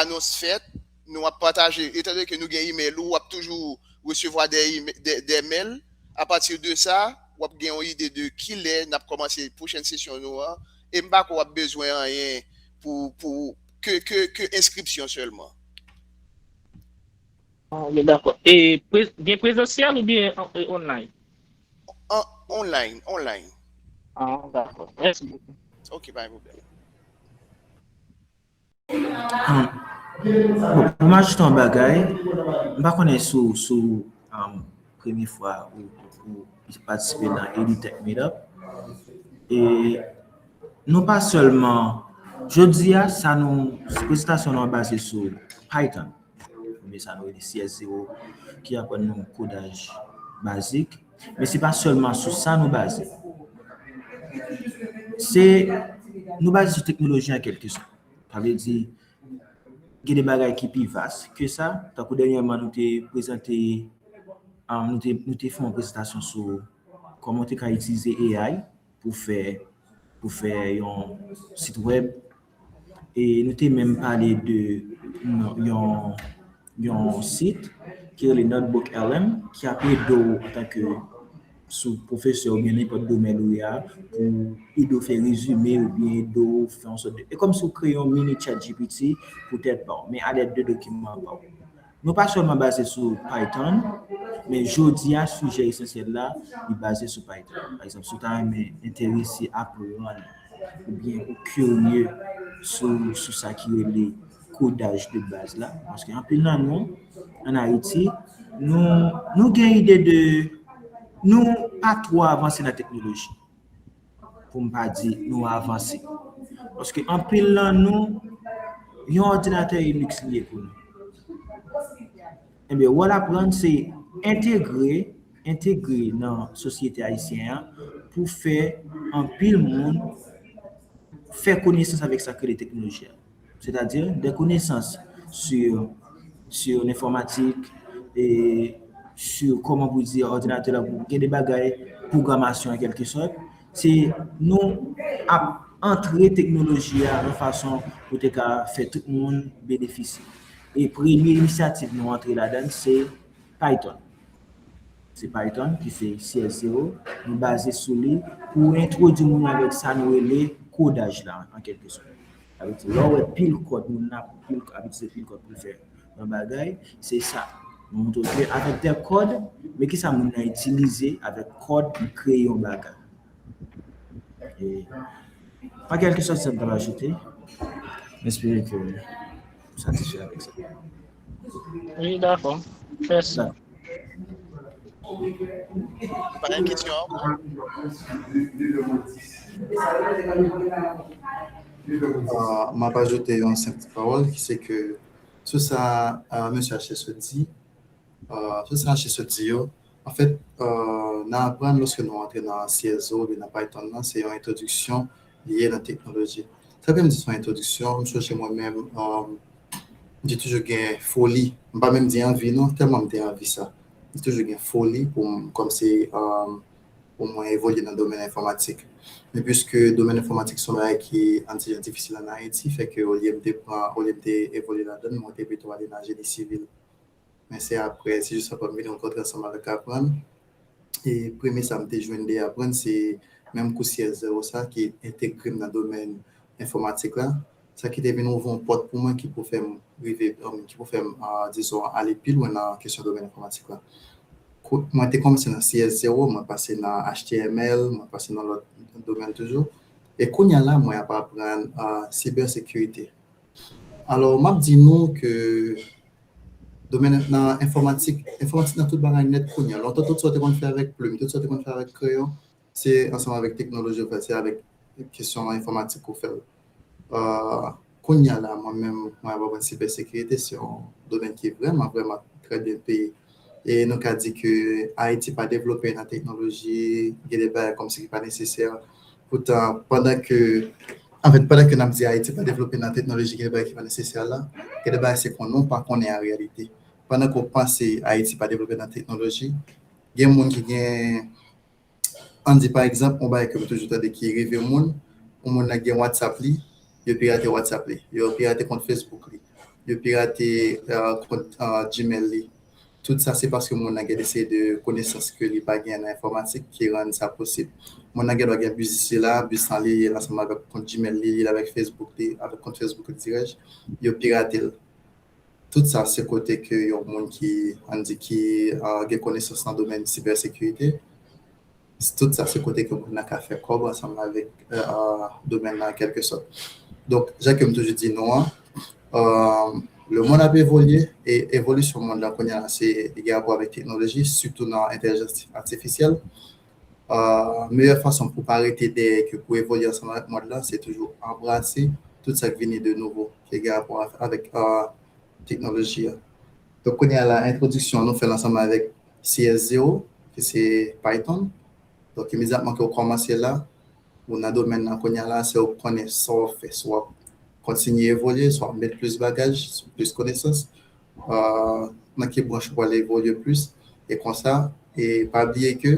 anons fèt, nou ap pataje, etandone ke nou gen imèl ou, w ap toujou resevwa de, ime- de, de mèl, apati de sa, w ap gen yon ide de kilè n ap kòmanse pwochèn sesyon nou an, e m pa kwè w ap bezwen anyen pou, pou ke, ke, ke enskripsyon sèlman. Ah, ok, dakò. E pre- gen prezansyèl oubyen an- e online? An, online, online. Ah, dakò. Mèsi bokou. Ok, pa gen pwoblèm. Um, bon, pou m ajoute yon bagay, m pa konnen si w, si w, um, premye fwa ou, ou patisipe nan Edutech Meetup. E nou pa sèlman, jodi a, sa nou, prezantasyon nou an baze sou Python, oubyen sa nou rele C S zero, ki aprann nou kodaj bazik. Men se pa sèlman sou sa nou baze. Se, nou baze sou teknoloji an kèlkesòt. Sa vle di, gen de bagay ki pi vas ke sa. Tankou dènyèman, nou te prezante, um, nou te, nou te fè yon prezantasyon sou kòman w te ka itilize A I pou fè, pou fè yon sit wèb. E nou te menm pale de yon, yon, yon sit ki rele Notebook L M ki ap ede w antanke sou pwofesè oubyen nenpòt domèn ou ye a pou ede w fè rezime oubyen ede w fè yon sòt de. E kòmsi w kreye yon mini ChatGPT pou tèt pa w, men alèd de dokiman pa w. Nou pa sèlman baze sou Python, men jodi a, sijè esansyèl la, li baze sou Python. Pa egzanp, si w ta renmen enterese aprann oubyen ou kirye sou, sou sa ki rele kodaj de baz la, paske anpil nan nou, ann Ayiti, nou, nou gen ide de, nou pa twò avanse nan teknoloji. Pou m pa di nou avanse. Paske anpil nan nou, yon òdinatè Linux li ye pou nou. Ebyen, wòl Aprann se entegre, entegre nan sosyete ayisyen an pou fè anpil moun fè konesans avèk sa k rele teknoloji a. C'est-à-dire des connaissances sur, sur l'informatique et sur comment pou di òdinatè la, gen de bagay pwogramasyon an kèlkesòt. Se nou ap antre teknoloji a yon fason pou te ka fè tout moun benefisye. E premye inisyativ nou antre ladan l se Python. Se Python ki se C S zero, nou baze sou li pou entwodui moun avèk sa nou rele kodaj la, an kèlkesòt. Sa vle di, lè w wè pil kòd, moun nan pil, ap itilize pil kòd pou l fè yon bagay, se sa. Nou montre w ke avèk de kòd, men ki sa moun nan itilize avèk kòd pou kreye yon bagay. E, an kèlkesòt, sa m t ap ajoute. M espere ke w satisfè avèk sa. Wi, dakò. Mèsi. Pa gen kesyon ankò? Ah, m ap ajoute yon senp ti pawòl ki se ke sou sa, ah, mesye H S sot di, ah, sou sa H S sot di yo, anfèt, ah, nan Aprann, lòske nou antre nan C S zero oubyen nan Python nan, se yon entwodiksyon li ye nan teknoloji. Sa fè m di se yon entwodiksyon, m sonje mwen menm, ah, m te toujou gen foli, m pa menm di anvi non, tèlman m te anvi sa. M te toujou gen foli pou m, kòm se, ah, pou mwen evolye nan domèn enfòmatik. Men piske domèn enfòmatik se yon bagay ki ann ti jan difisil ann Ayiti, fè ke olye m te pran, olye m te evolye ladan l, mwen te pito ale nan jeni sivil. Men se apre, se jis apre m vin rankontre ansanm avèk Aprann. E premye sa m te jwenn de Aprann, se menm kou C S zewo sa ki entegre m nan domèn enfòmatik la. Sa ki te vin ouvri yon pòt pou mwen ki pou fè m rive, um, ki pou fè m, ah, dizon, ale pi lwen nan kesyon domèn enfòmatik la. Kou-, mwen te kòmanse nan C S zewo, mwen pase nan H T M L, mwen pase nan lòt domèn toujou. E kounye a la, mwen ap aprann, ah, sibèsekirite. Alò, m ap di nou ke domèn nan enfòmatik, enfòmatik nan tout bagay nèt kounye a. Lontan, tout sa w te konn fè avèk plim, tout sa w te konn fè avèk kreyon, se ansanm avèk teknoloji w fè, se avèk kesyon enfòmatik ou fè l. Euh, kounye a la, mwen menm, mwen ap aprann sibèsekirite, se yon domèn ki vrèman, vrèman trè byen peye. E nou ka di ke Ayiti pa devlope nan teknoloji, gen de bagay kòmsi ki pa nesesè. Poutan, pandan ke, anfèt, pandan ke n ap di Ayiti pa devlope nan teknoloji, gen de bagay ki pa nesesè la, gen de bagay se konnen w pa konnen an reyalite. Pandan ke w panse Ayiti pa devlope nan teknoloji, gen moun ki gen, ann di, pa egzanp, yon bagay ke m toujou tande ki rive moun, yon moun nan gen WhatsApp li, yo pirate WhatsApp li, yo pirate kont Facebook li, yo pirate, euh, kont, euh, Gmail li. Tout sa, se paske moun nan gen de seri de konesans ke li pa gen nan enfòmatik ki rann sa posib. Moun nan gen dwa gen biznis li la, biznis lan li, li ansanm avèk kont Gmail li, li avèk Facebook li, avèk kont Facebook li, dirèj, yo pirate l. Tout sa, se kote ke yon moun ki, ann di, ki, ah, gen konesans nan domèn sibèsekirite, tout sa, se kote ke moun nan ka fè kòb ansanm avèk, euh, ah, domèn nan, an kèlke sòt. Donk, jan ke m toujou di nou an, euh, lemonn ap evolye, e evolisyon mond lan kounye a la, se li gen rapò avèk teknoloji, sitou nan entèlijans atifisyèl. Euh, meyè fason pou pa rete dèyè ke pou evolye ansanm avèk mond lan, se toujou anbrase tout sa k vini de nouvo, ki gen rapò avèk, euh, teknoloji a. Donk, kounye a la, entwodiksyon an, nou fè l ansanm avèk C S zewo, ki se Python. Donk, imedyatman ke w kòmanse la, ou nan domèn nan kounye a la, se w konnen sa w ap fè, si w ap kontinye evolye, si w ap met plis bagaj, plis konesans, euh, nan ki branch ou pral evolye plis, e konsa, e pa bliye ke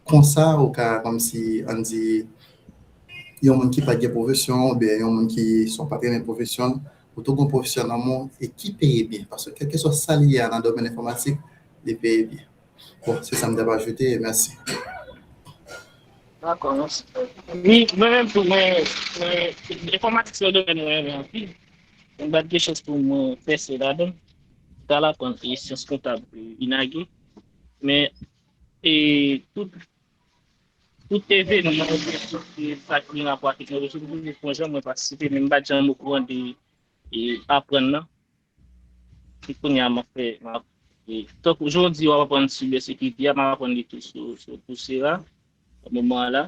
konsa, ou ka, kòmsi, ann di, yon moun ki pa gen pwofesyon, oubyen yon moun ki, si w pa t renmen pwofesyon l, ou tou gon pwofesyon nan men w, e ki peye byen, paske kèlkeswa sa li ye a nan domèn enfòmatik, li peye byen. Bon, se sa m t ap ajoute, e mèsi. Dakò, mèsi. Wi, mwen menm tou, mwen, mwen, enfòmatik se yon domèn mwen renmen anpil. Mwen pa t gen chans pou mwen pèse ladan l. M t al aprann, e, syans kontab, e, INAGE. Men, e, tout, tout evenman, oubyen tout, e, sa ki gen rapò ak teknoloji, m toujou fè yon jan mwen patisipe, men m pa t janm okouran de, e, aprann nan. Se kounye a m ap fè, m ap, e, tankou jan w di w ap aprann sibèsekirite a, m ap aprann li tou sou, sou Coursera, nan moman an la.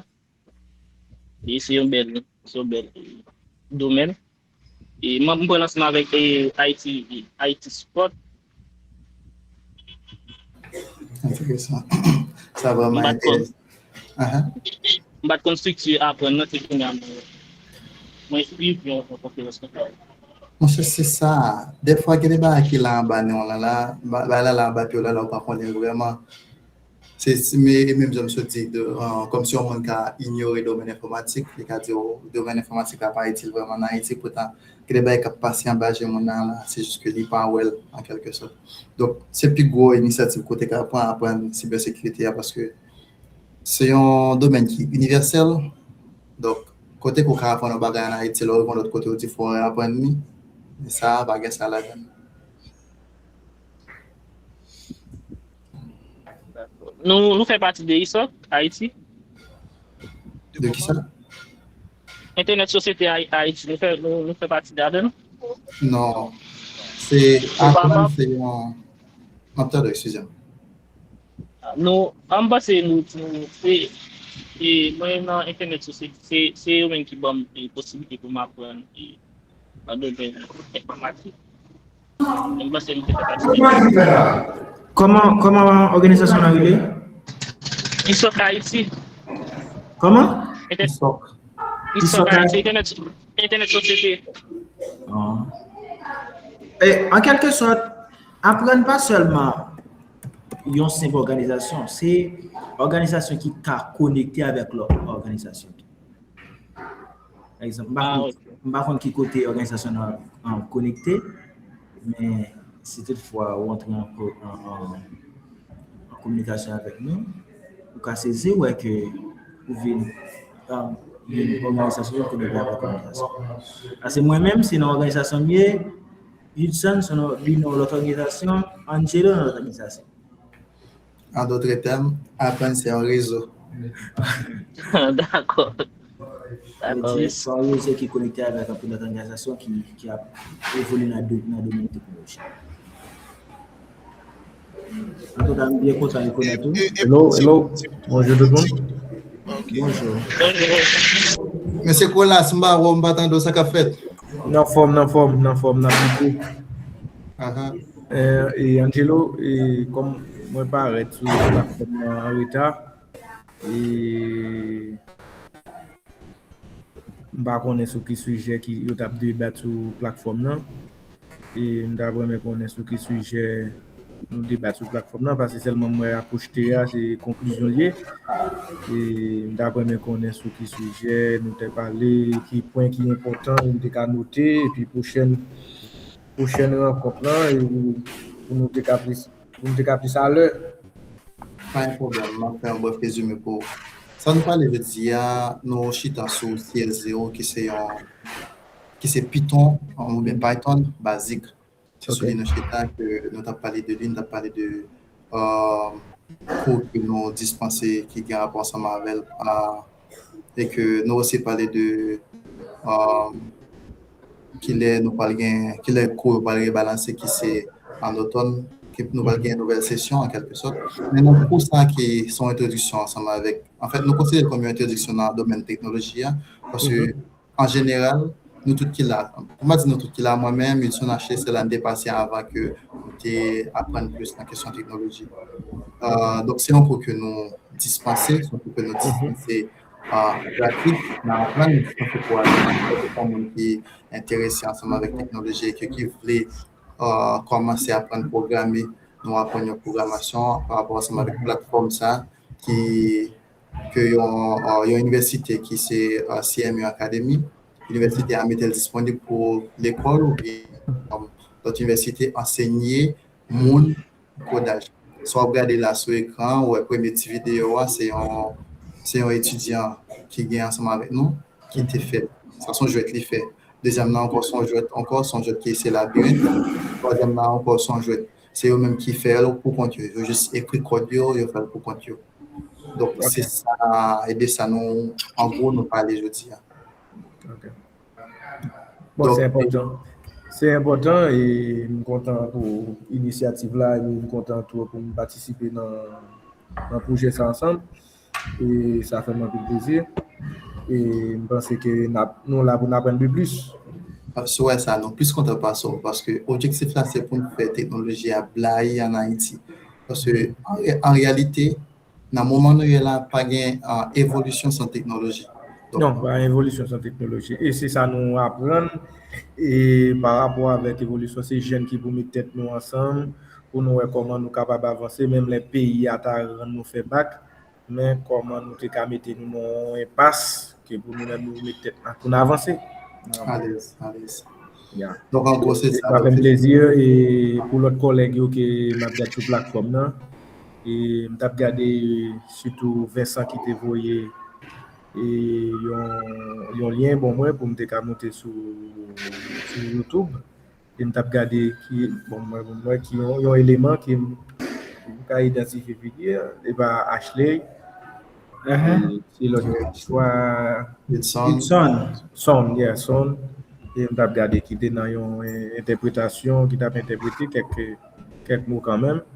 E se yon bèl, se yon bèl, e, domèn. E m, m pran l ansanm avèk, e, Haiti, e, Haiti Sport. Enteresan. Sa vrèman enteresan. Ahan. M pa t konn estrikti aprann nan, se kounye a mwen, mwen swiv yon, yon konferans konsa. Monchè, se sa. Dèfwa, gen de bagay ki la anba non w lan la, ba-, bagay la la anba pye w la, la ou pa konnen l vrèman. Se, se, men, e menm jan m sot di, de, euh, kòmsi yon moun ka inyore domèn enfòmatik, li ka di, "Oh, domèn enfòmatik la pa itil vrèman nan Ayiti," poutan, gen de bagay k ap pase anba je moun nan la, se jis ke li pa wè l, an kèlke sòt. Donk, se pi gwo inisyativ ke w te ka pran, aprann sibèsekirite a, paske se yon domèn ki inivèsèl. Donk, kote ke w ka aprann yon bagay ann Ayiti, lè w rive yon lòt kote, w di fò w aprann li. Men sa a, pa gen sa ladan l. Nou, nou fè pati de ISOC Ayiti. De ki sa? Entènèt Sosyete Ay-, Ayiti, nou fè, nou, nou fè pati de ladan l? Non. Se, aprann, se yon, m ap tande w, eskize m. Nou, an, m panse nou, nou, se, e, mwen nan Entènèt Sosyete, se, se yo menm ki ban m, e, posiblite pou m aprann, e, nan domèn enfòmatik. E m panse nou te fè pati de. Kòman, kòman òganizasyon an rele? ISOC Ayiti. Kòman? Entè-, ISOC. ISOC Ayiti, Entènèt, Entènèt Sosyete. Ah. E, an kèlke sòt, aprann pa sèlman yon senp òganizasyon. Se òganizasyon ki ka konekte avèk lòt òganizasyon tou. Pa egzanp, m pa konn, m pa konn ki kote òganizasyon nan an konekte, men si toutfwa ou antre an, an, an, an kominikasyon avèk nou, ou ka sezi wè ke ou vin, um, vin òganizasyon konekte avèk òganizasyon. Paske mwen menm, se nan òganizasyon m ye, Hudson, se nan, li nan lòt òganizasyon, Angelo nan lòt òganizasyon. An dòt tèm, aprann se yon rezo. Dakò. Dakò. Se yon rezo ki konekte avèk anpil lòt òganizasyon ki, ki ap evolye nan do, nan domèn teknoloji. Antouka, m byen kontan rekonèt ou. Hello, hello. Bonjou tout moun. Bonjou. Mesye Colas, m pa wè w, m pa tande w, sa k ap fèt? Nan fòm, nan fòm, nan fòm, nan pito. Aha. E Angelo, e kòm mwen parèt sou platfòm nan an reta, e m pa konnen sou ki sijè ki yo t ap debat sou platfòm nan. E m t ap renmen konnen sou ki sijè nou debat sou platfòm nan, paske sèlman m wè apwoch te a, se konklizyon l ye. E m t ap renmen konnen sou ki sijè nou te pale, ki pwen ki enpòtan, nou te ka note, epi pwochèn, pwochèn rankont lan, e pou, pou nou te ka plis, pou nou te ka plis alè. Pa gen pwoblèm, m ap fè yon brèf rezime pou ou. Sa nou pale jodi a, nou chita sou C S zero ki se yon, ki se Python, oubyen Python bazik. Se sou li nou chita ke nou t ap pale de li, nou t ap pale de, euh, kou ke nou dispanse ki gen rapò ansanm avè l, a, e ke nou osi pale de, euh, kilè nou pral gen, kilè kou yo pral rebalanse ki se an otòn, ke nou pral gen nouvèl sesyon an kèlke sòt. Men nan kou sa ki se yon entwodiksyon ansanm avèk, anfèt, nou konsidere l kòm yon entwodiksyon nan domèn teknoloji a, paske an jeneral, nou tout ki la, pou m pa di nou tout ki la, mwen menm, Hudson Ashley, se lane pase avan ke m te aprann plis nan kesyon teknoloji. Euh, donk, se yon kou ke nou dispanse, se yon kou ke nou dispanse euh, pratik nan aprann, nou dispanse kou a pou moun ki enterese ansanm avèk teknoloji e ke ki vle euh, kòmanse aprann pwograme. Nou aprann yon pwogramasyon pa rapò ansanm avèk platfòm sa ki ke yon, euh, yon inivèsite ki se euh, C M U Academy, inivèsite a mete l disponib pou lekòl oubyen euh, lòt inivèsite ansenye moun kodaj. Sa w ap gade la sou ekran, ou wè premye ti videyo a, se yon, se yon etidyan ki gen ansanm avèk nou, ki te fè. Sa se yon jwèt li fè. Dezyèm nan ankò se yon jwèt, ankò se yon jwèt ki se labirent. Twazyèm nan ankò se yon jwèt. Se yo menm ki fè l pou kont yo. Yo jis ekri kòd yo, yo fè l pou kont yo. Donk, se sa, e de sa nou, an gwo, nou pale jodi a. Bon, se enpòtan. Se enpòtan e m kontan pou inisyativ la e m kontan tou pou m patisipe nan, nan pwojè sa ansanm. E sa fè m anpil plezi. E m panse ke n ap, nou la pou n aprann pi plis. Sou wè sa, nou plis kontan pase w, paske objektif la se pou n fè teknoloji a blayi ann Ayiti. Paske an, an reyalite, nan moman nou ye la, pa gen uh, evolisyon san teknoloji. Non, pa gen evolisyon san teknoloji. E se sa nou aprann e pa rapò avèk evolisyon, se jèn ki pou met tèt nou ansanm pou nou wè kòman nou kapab avanse, menm lè peyi a ta rann nou fè bak, men kòman nou te ka mete nou nan yon enpas ke pou nou menm nou met tèt nou pou n avanse. Alèz, alèz. Ya. Donk an gwo se sa. Sa fè m plezi e pou lòt kòlèg yo ke m ap gade sou platfòm nan. E m t ap gade sitou Vincent ki te voye e yon, yon lyen bon mwen pou m te ka moute sou, sou YouTube. E m t ap gade ki, bon, mwen, mwen ki yon, yon eleman ki m ka idantifye figi a, e pa Ashley. E se lòt swa Hudson. Hudson. Son, yeah, Son. E m t ap gade ki te nan yon eh, entèpretasyon, ki t ap entèprete kèk, kèk mo kanmenm.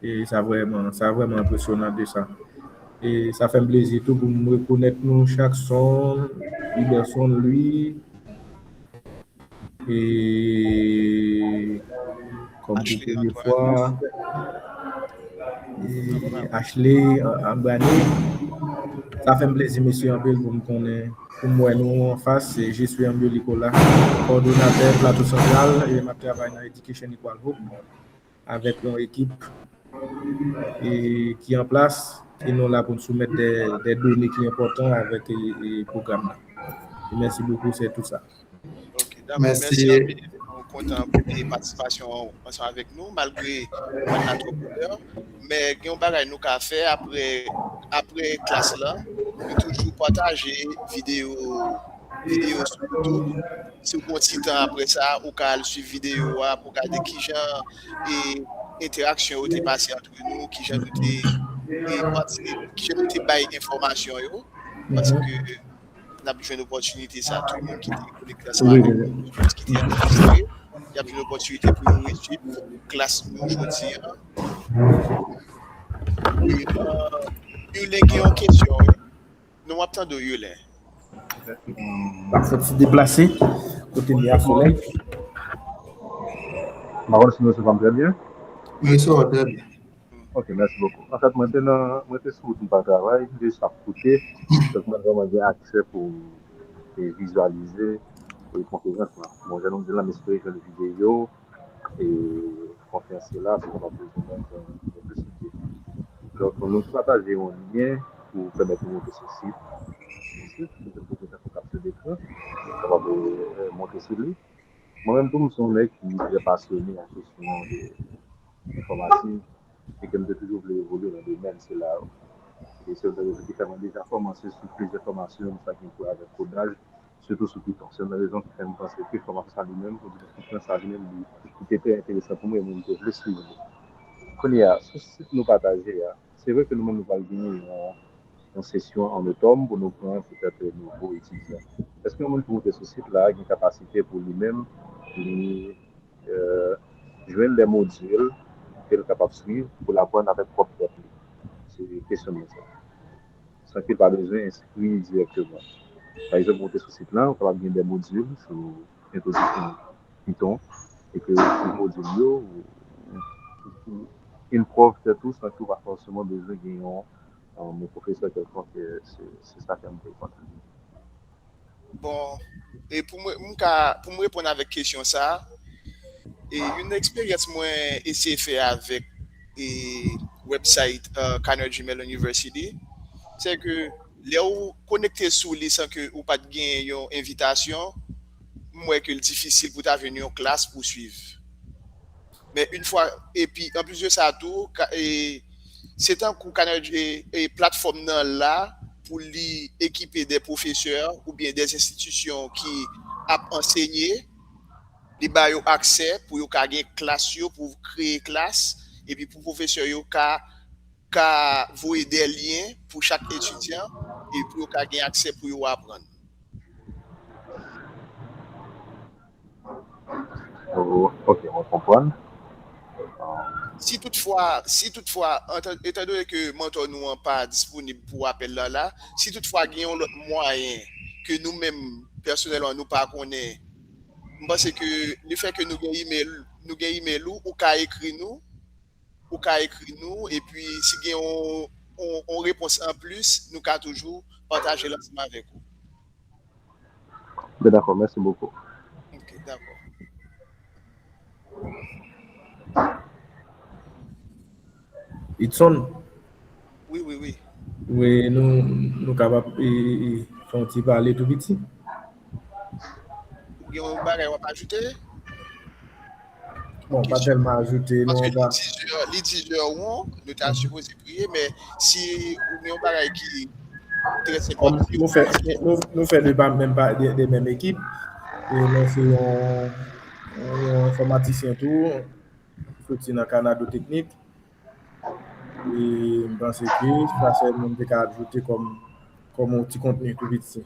E sa vrèman, sa vrèman enpresyonan de sa. E sa fè m plezi tou pou m rekonèt nou chak, Son, Iberson, Louis. E kòm pou premye fwa, e Ashley, Ambrane. Sa fè m plezi, mesye, anpil pou m konnen, pou m wè nou anfas. Se Jesús Ambioli Colas, kowòdonatè Plato Santral, e m ap travay nan Education Equal Hope avèk yon ekip e, ki an plas, e nou la pou n soumèt de, de done ki enpòtan avèk, e, e, pwogram nan. E mèsi bokou, se tout sa. Ok, dakò. Mèsi anpil. Nou kontan pou patisipasyon ansanm avèk nou, malgre nou pa t la twòp lè. Men gen yon bagay nou ka fè apre, apre klas la. Nou toujou pataje videyo, videyo sou YouTube. Si w gen yon ti tan apre sa, ou ka al swiv videyo a pou gade kijan e entèraksyon yo te pase antre nou, kijan nou te, e, pati, kijan nou te bay enfòmasyon yo. Paske n ap jwenn opòtinite sa, tout moun ki te konekte ansanm avèk nou, ki te anrejistre, y ap jwenn opòtinite pou yo reswiv klas nou jodi a. Wi, euh, Yulin gen yon kesyon, wi. Nou ap tande w, Yulin. M ap fè ti deplase kote m ye a solèy. M pa konn si nou resevwa m trè byen. Wi, se trè byen. Ok, mèsi bokou. Anfèt, mwen te nan, mwen te sou wout, m pa travay, m te jis ap koute. Donk, mwen vrèman gen aksè pou e vizyalize e konferans lan. Bon, jan nou di l la, m espere ke videyo e konferans la, pou kapab rezonnen yon plis ide. Donk, nou te pataje yon lyen pou pèmèt nou monte sou sit. Sou sit, nou te pote tankou kapsyon dekran, kapab e, monte sou li. Mwen menm tou, m se yon nèg ki trè pasyone an kesyon de enfòmatik e ke m te toujou vle evolye nan domèn sila yo. E se youn nan rezon ki fè mwen deja kòmanse sou plizyè fòmasyon sa ki gen pou wè avèk kodaj, sitou sou Python. Se youn nan rezon ki fè m panse ke fòmasyon sa li menm, oubyen konferans sa li menm, li, li te trè enteresan pou mwen e mwen m te vle swiv li. Kounye a, sou sit nou pataje a, se vre ke nou menm nou pral genyen yon, yon sesyon an otòn pou nou pran petèt nouvo etidyan. Èske yon moun ki moute sou sit la gen kapasite pou li menm, li euh, jwenn de modil ke l kapab swiv pou l aprann avèk pwòp tèt li? Se kesyon mwen sa. San ke l pa bezwen enskri dirèkteman. Pa egzanp, ou te sou sit la, ou kapab gen de modil sou entwodiksyon Python, e ke sou modil yo, ou, ou, ou enpwòv tèt ou san ke ou pa fòseman bezwen gen yon, yon pwofesè kèlkonk, se, se sa ke m te konn. Bon, e pou mwen, m ka, pou m reponn avèk kesyon sa, e youn nan eksperyans mwen eseye fè avèk e website uh, Carnegie Mellon University, se ke lè ou konekte sou li san ke ou pa t gen yon envitasyon, m wè ke l difisil pou ta jwenn yon klas pou swiv. Men yon fwa, epi anplis de sa tou, se tankou kanal, e, e platfòm nan la pou li ekipe de pwofesè oubyen de enstitisyon ki ap ansenye, li ba yo aksè pou yo ka gen klas yo, pou kreye klas, epi pou pwofesè yo ka, ka voye de lyen pou chak etidyan, e pou yo ka gen aksè pou yo aprann. Oh, ok, mwen konprann. Si toutfwa, si toutfwa, etandone ke mantò nou an pa disponib pou apèl la la, si toutfwa gen yon lòt mwayen ke nou menm pèsonèlman nou pa konnen, m panse ke lefè ke nou gen email, nou gen email ou, ou ka ekri nou, ou ka ekri nou, epi si gen yon, yon, yon repons anplis, nou ka toujou pataje l ansanm avèk ou. Ben dakò, mèsi bokou. Ok, dakò. Itson? Wi, wi, wi. Wi, nou, nou kapab e, e, fè yon ti pale tou piti. Ou gen yon bagay w ap ajoute? Bon, pa tèlman ajoute, non. Paske li dizè, li dizè won, nou ta sipoze priye, men si ou gen yon bagay ki trè senpòtan. Nou fè, nou, nou fè de pa menm pa de, de menm ekip. E mwen se yon, yon enfòmatisyen tou, soti nan Kanado Teknik. E m panse ke sa sèlman m te ka ajoute kòm, kòm yon ti kontni tou piti.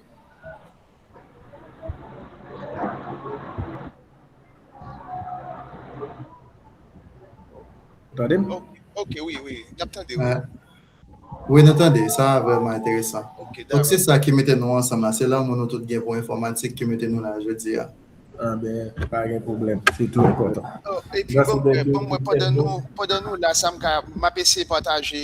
Tande m? Ok, ok, wi, wi. N ap tande, wi. Wi, nou tande. Sa vrèman enteresan. Ok, Donk, se dakò. Sa ki mete nou ansanm la. Se lanmou nou tout gen pou enfòmatik ki mete nou la jodi a. Anben, pa gen pwoblèm. Se tou enpòtan. Oh, epi, bon, bon, bon, mwen, pandan nou, pandan nou la, sa m ka, m ap eseye pataje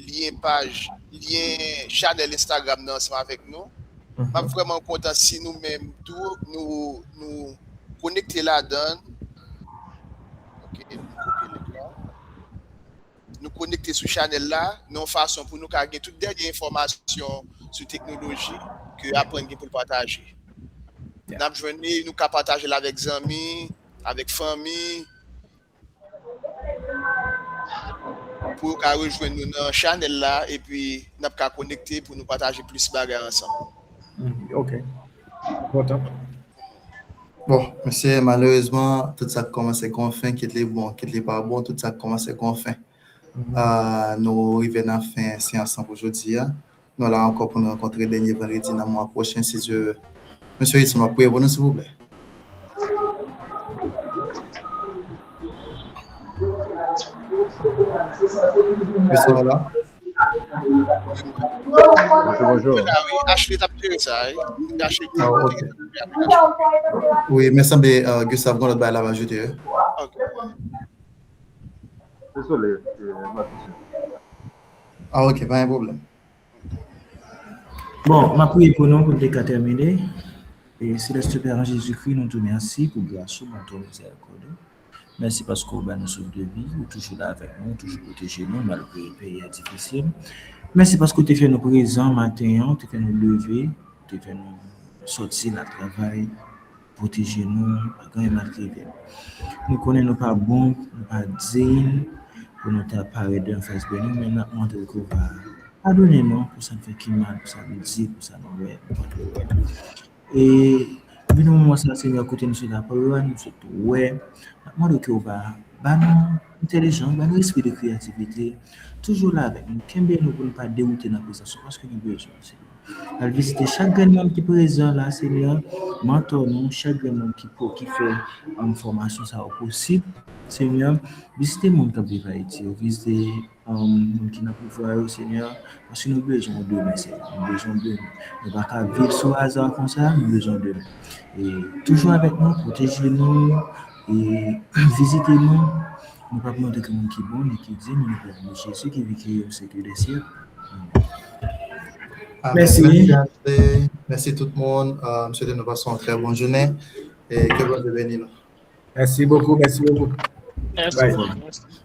lyen paj, lyen chanèl Instagram nan ansanm avèk nou. M ap vrèman kontan si nou menm tou, nou, nou konekte ladan l. Ok, m kopye link la. nou konekte sou chanèl la, nan yon fason pou nou ka gen tout dènye enfòmasyon sou teknoloji ke Aprann gen pou l pataje. N ap jwenn li, nou ka pataje l avèk zanmi, avèk fanmi, pou yo ka rejwenn nou nan chanèl la, epi n ap ka konekte pou nou pataje plis bagay ansanm. Ok. Kontan. Bon, mesye, malerezman, tout sa k kòmanse gon fen, kit li bon, kit li pa bon, tout sa k kòmanse gon fen. Uh, nou rive nan fen seyans lan pou jodi a. Nou la ankò pou nou rankontre dènye vandredi nan mwa pwochen, si Dye vle. Mesye Ritson, w ap priye pou nou, silvouplè? Ritson, w la? Bonjou, bonjou. Ashley t ap jere sa, wi. Ashley. Wi, men sanble Gustave gon lòt bagay l ap ajoute. Dezole. Ah, ok, pa gen pwoblèm. Bon, m ap priye pou nou pou n te ka tèmine. E Seleste Pè, an Jezikri, nou di w mèsi pou gras ou, bonte w, mizèrikòd ou. Mèsi paske w ba nou souf de vi, ou toujou la avèk nou, ou toujou pwoteje nou malgre peyi a difisil. Mèsi paske w te fè nou prezan maten an, ou te fè nou leve, ou te fè nou sòti n al travay, pwoteje nou, pa gen anyen mal ki rive nou. Nou konnen nou pa bon, nou pa diy pou nou ta parèt devan fas bèl ou, men n ap mande w ke w va padone nou pou sa n fè ki mal, pou sa n di, pou sa n wè, pou sa n wè. E vin nan moman sa, Senyè, kote nou sot aprann, nou sot wè, n ap mande w ke w va ba nou entèlijans, ba nou espri de kreyativite, toujou la avèk nou, kenbe nou pou nou pa dewoute nan prezans ou, paske nou bezwen w, Senyè. Al vizite chak grenn moun ki prezan la, Senyè, mantò nou, chak grenn moun ki po, ki fè um, fòmasyon sa yo posib, Senyè, vizite moun k ap viv Ayiti yo, vizite moun ki nan pouvwa yo, Senyè, paske nou bezwen w demen, Senyè. Nou bezwen w demen. Nou pa ka viv sou aza konsa, nou bezwen w demen. E toujou avèk nou, pwoteje nou, e vizite nou. Nou p ap mande ke moun ki bon, ni ki di, men nou pè nou Jezi ki viv, ki règne au siècle des siècles. Amen. Mèsi. Mèsi, Ashley. Mèsi tout moun. M swete nou pase yon trè bon jounen. E ke Bondye beni nou. Merci beaucoup, merci beaucoup. Merci.